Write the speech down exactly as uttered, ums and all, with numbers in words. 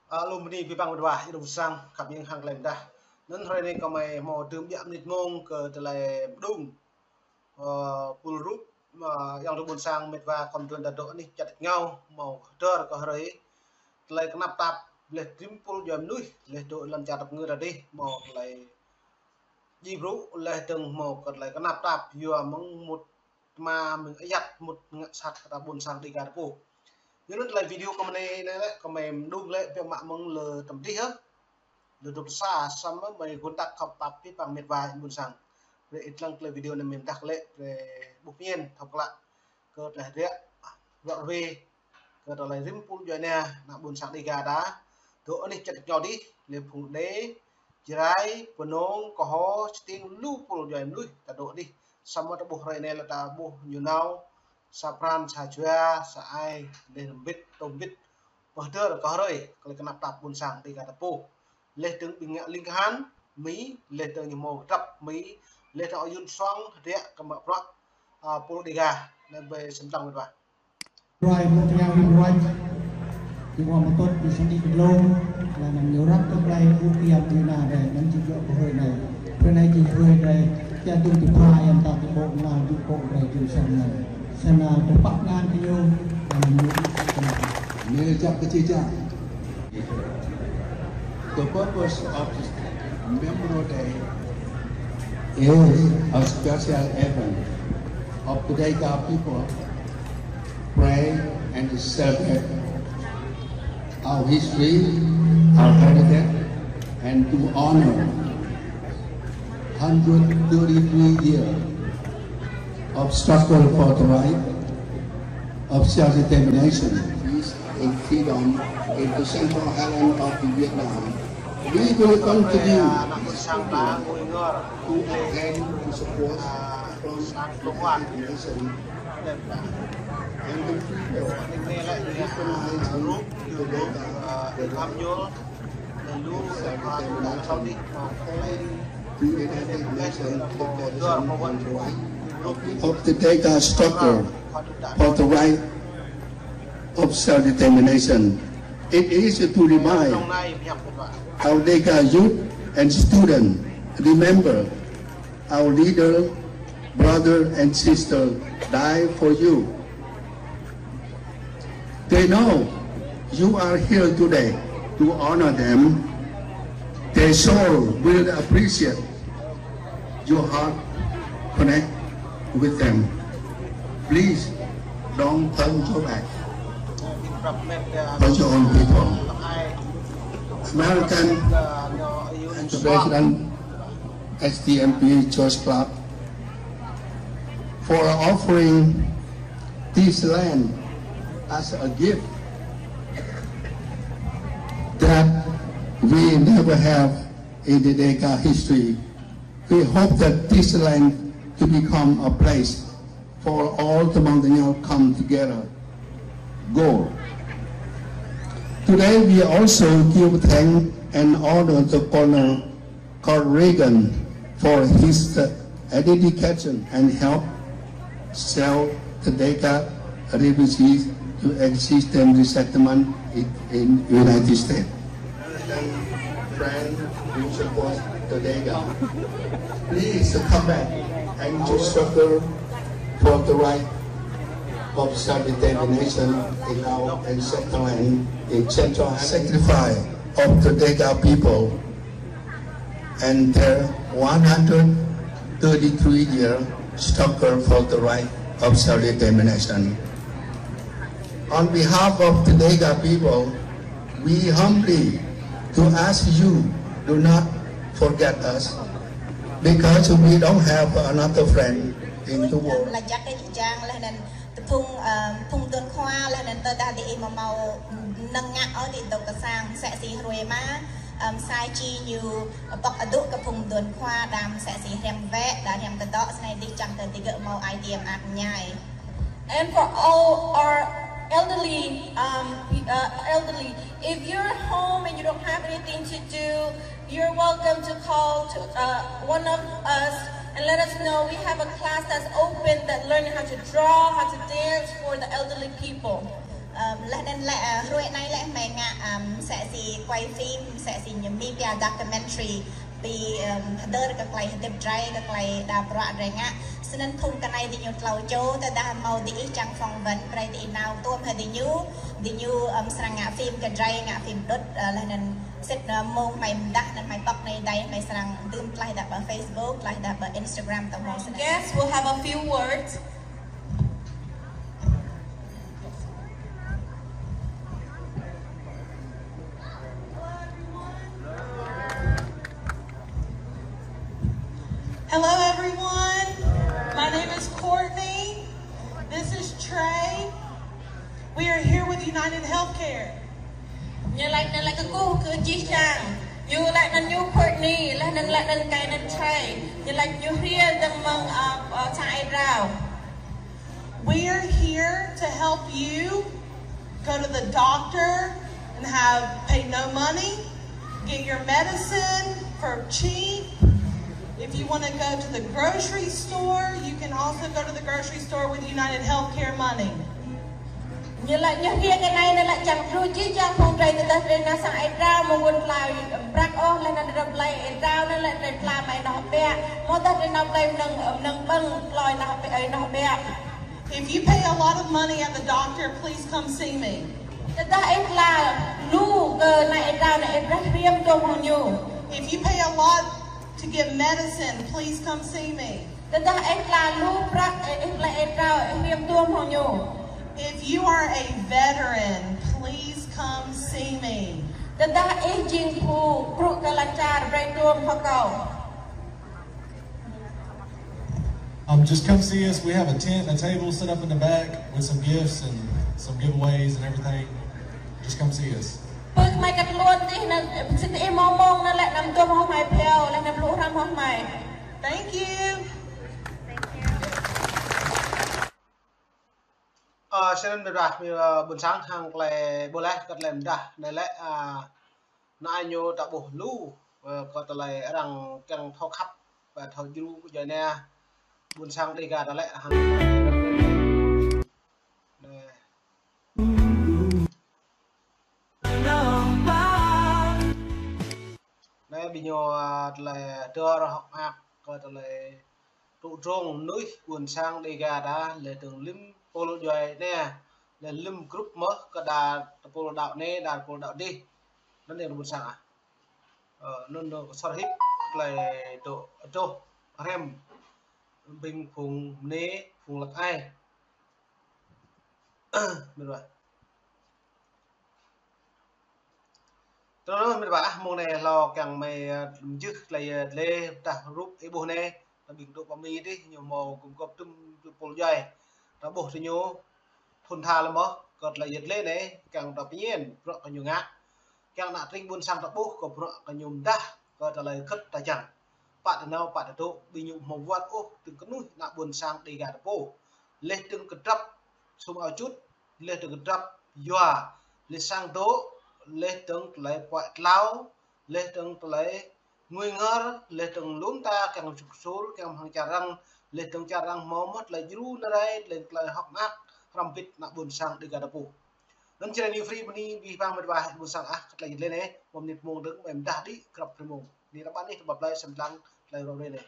Ơ, lŏm bơni abih bang met wa, ih dŏ ƀôn sang khăp hiam hăng tơlơi pơdah. Anŭn hrơi anai gơmơi hmâo dưm ƀiă mơnit mông kơ tơlơi pơđung, ơ, pul rup, ơ, ayŏng adơi ƀôn sang met wa khŏm dŏ ta dŏ anih čar tač rơngiao, hmâo hơdơr kơ hrơi tơlơi kơnap tap, laih rĭm pul djuai mơnuih, laih dŏ lŏn čar tơpơngư ta dih, hmâo tơlơi djai brŭ, laih dơ̆ng hmâo kơ tơlơi kơnap tap, yua mơ̆ng mŭt tơma mơ̆ng ayăt mŭt ngă sat kơ ta ƀôn sang Dêga ta pô. Yua anŭn tơlơi video gơmơi anai lĕ, gơmơi pơđung lĕ biă mă mơ̆ng lơ tơm dih hă. Lơ dŏ pơ sa, samơ̆ gơmơi gŭn tăk khŏm pap abih bang met wa ƀôn sang. Brơi ih lăng tơlơi video anai mơ̆n tăk lĕ, brơi ƀuh pơmĭn, thâo klă kơ tơlơi hơdră, ruă ruê, kơ tơlơi rĭm pul djuai ania, ană ƀôn sang Dêga ta, dŏ anih čar tač rơngiao dih, laih phung Êđê, Jrai, Bơnông, Kơho, Stiêng, lu pul djuai mơnuih, ta dŏ dih. Samơ̆ ta ƀuh hrơi anai lĕ ta ƀuh ñu nao, sa pran, sa jua, sa ai, laih rơmbit, tơmbit, pơhơdơr kơ hrơi, kơ tơlơi kơnap tap ƀôn sang Dêga ta pô. Laih dơ̆ng ƀing ngă ling kahan Mi, laih dơ̆ng ñu hmâo kơdrăp Mi, laih dơ̆ng ayun suang hơdră kơ mă bruă, ơ, pul Dêga, anai brơi sĭt lăng met wa. Ruai mơ̆ng tơngan rĭm ruai, ñu hmâo mơtŭt ñu sơnĭ kơ dlông, laih anŭn ñu răk kơ tơlơi ƀu kiăng djuai ania rai, anŭn či djơ̆ kơ hrơi anai. Hrơi anai či hrơi rai, čar dŭng ti pha yang ta ti ƀô̆ nao dŭ kô̆ rai jum sang anai. Sơnao tơpă ngan kơ ñu, laih anŭn ñu Mơi lĕ čăp kơ či čăp. The purpose of this Memorial Day is a special event of the Dêga people pray and celebrate our history, our heritage, and to honor hundred thirty-three years of struggle for the right of self-determination, peace and freedom in the central highland of Vietnam. We will continue to attend to support from the nation and the people recognize the work of the Dêga self-determination. The United Nations Declaration on the Right of the Dêga struggle for the right of self-determination. It is to remind our Dêga youth and student, remember our leader, brother and sister die for you. They know you are here today to honor them. They sure will appreciate your heart connect with them. Please don't turn your back on your own people. American and the President S T M P George Clark for offering this land as a gift that we never have in the Dêga history. We hope that this land to become a place for all the Montagnards come together. Go. Today we also give thanks and honor the Colonel Carl Reagan for his dedication and help shelter the Dêga refugees to exist and resettlement in, in United States. American friend who supports the Dêga, please come back and to struggle for the right of self-determination in our ancestral land in Central sacrifice of the Dêga people and their one hundred thirty-three year struggle for the right of self-determination. On behalf of the Dêga people, we humbly to ask you do not forget us because we don't have another friend in the world. Laih jăk kơ jih jang laih anŭn tơ phung, ơ, phung mơduôn khua laih anŭn tơdah diih ƀu hmâo mơnơ̆ng ngă ôh diih dŏ kơ sang, mơsĕ si hrơi mă, ơ, sai či ñu pŏk adŭ kơ phung mơduôn khua đam mơsĕ si hriăm wĕ, đam hriăm kơdŏ, snei dih čang kơ digơ̆ hmâo ai tiê mơak mơñai. And for all our elderly, um, uh, elderly, if you're home and you don't have anything to do, you're welcome to call to, uh, one of us and let us know. We have a class that's open that learn how to draw, how to dance for the elderly people. Ơ, laih anŭn lĕ, ơ, hrơi anai lĕ gơmơi ngă, ơ, mơsĕ si Quay phim, msĕ si ñu mĭn pia documentary, ƀing, ưm, hơdơr kơ tơlơi hơdip drơi, kơ tơlơi đa bruă drơi ngă. Snăn phung kơ anai diñu tlâo čô, tơdah hmâo diih čang phỏng vấn, brơi diih nao tuôm hăng diñu, diñu, ưm, srăng ngă phim kơ drơi, ngă phim đŭt, ơ, laih anŭn sĭt, ơ, mông hmei mdah, anŭn hmei pŏk anai dai, hmei srăng dưm tlaih đa ƀơi Facebook, tlaih đa ƀơi Instagram, tơ mông snăn. Guests will have a few words. Hello, everyone. My name is Courtney. This is Trey. We are here with United Healthcare. Ñu laĭ anŭn lĕ kơkuh kơ jih jang. Ñu laĭ anŭn ñu Courtney, laih anŭn laĭ anŭn kâo anŭn Trey. Ñu laĭ ñu hriê dơ̆ng mơ̆ng, ơ, ơ, sang Ơi Adai. We are here to help you go to the doctor and have, pay no money, get your medicine for cheap. If you wanna go to the grocery store, you can also go to the grocery store with United Healthcare money. Ñu laĭ ñu hriê kơ anai, ñu laĭ čang djru jih jang phung drơi tơdah drơi nao sang Ơi Adai, mơ̆ng ƀôn tla prăk ôh, laih anŭn drơi blai Ơi Adai, anŭn laih drơi tla mă ƀơi anŏ ƀiă, mơ̆ tơdah drơi nao blai mơnơ̆ng, mơnơ̆ng ƀơ̆ng, tơlơi anŏ ƀiă, ơi anŏ ƀiă. If you pay a lot of money at the doctor, please come see me. Tơdah ih tla lu kơ anai Ơi Adai, anŭn ih brơi hriăm tuôm hăng ñu. If you pay a lot to get medicine, please come see me. Tơdah ih tla lu prăk, ih, ih blai Ơi Adai, ih hriăm tuôm hăng ñu. If you are a veteran, please come see me. Tơdah ih jing phung krŭ kơ lŏn čar, brơi tuôm hăng kâo. Um, just come see us. We have a tent and a table set up in the back with some gifts and some giveaways and everything. Just come see us. Pơ hmei kơ tơluôn tih anŭn, sĭt ih hmâo mông anŭn lĕ anăm tuôm hăng hmei phiao, lĕ anăm lu hrăm hăng hmei. Thank you. Ơ, snăn mĭt wa, mĭt wa, ơ, ƀuôn sang hăng tơlơi ƀuh laih, kơ tơlơi mdah, anai lĕ, ơ, anai ñu ta ƀuh lu, ơ, kơ tơlơi arăng kiăng thâo khăp, ơ, thâo djru kơ djuai ania, ƀuôn sang Dêga ta lĕ hăng. Anai. Anai ƀing ñu, ơ, tơlơi dơr hŏk mơak, kơ tơlơi tŭ drông mơnuih ƀuôn sang Dêga ta, laih dơ̆ng lĭm pôl djuai ania, laih lĭm grup mơ̆ kơ đa tơpôl đaŏ anai, đa tơpôl đaŏ adih. Anŭn yơh ƀuôn sang ah. Ơ, anŭn anŭn kơ sơr hĭp, tơlơi dŏ adoh, hrăm, ƀing phung mơnê, phung hlăk ai. Mĭt wa. Tui anŭn mĭt wa ah, mông anai hlâo kiăng mơi, ơ, mjưh tơlơi, ơ, tơlơi tah rup ih ƀuh anai, ta ƀing dŏ pơ Mi dih, ñu hmâo gum gŏp tŭm tơpôl djuai. Ta ƀuh tơ ñu, thŭn tha lĕ mơ̆, kơ tơlơi yơh tơlơi anai, kiăng ta pơñen, bruă kơ ñu ngă. Kiăng ană tring ƀuôn sang ta ƀuh, kơ bruă kơ ñu mdah, kơ tơlơi khăt ta čang. Pă tơ nao, pă tơ dŏ, ƀing ñu hmâo wơ̆t ôh, tơ̆ng kơnuih ană ƀuôn sang Dêga ta pô. Laih dơ̆ng kơdrăp, sum ao čut, laih dơ̆ng kơdrăp yua, laih sang dŏ, laih dơ̆ng tơlơi puă tlao, laih dơ̆ng tơlơi ngui ngor, laih dơ̆ng lŏm ta kiăng sŭk sŭr, kiăng hăng čar arăng, laih dơ̆ng čar arăng hmâo mơ̆ tơlơi djru nơrai, laih tơlơi hŏk mơak, hrăm bĭt ană ƀuôn sang Dêga ta pô. Anŭn Jrai New Free bơni abih bang mĭt wa ƀuôn sang ah, kơ tơlơi yơh tơlơi anai, mơ̆ng mơnit mông dơ̆ng, mơi mdah đĭ, krăp tơlơi mông. Anai ta ƀăn anih, ta ƀăp blai, sem lăng, tơlơi rŏ rê anai.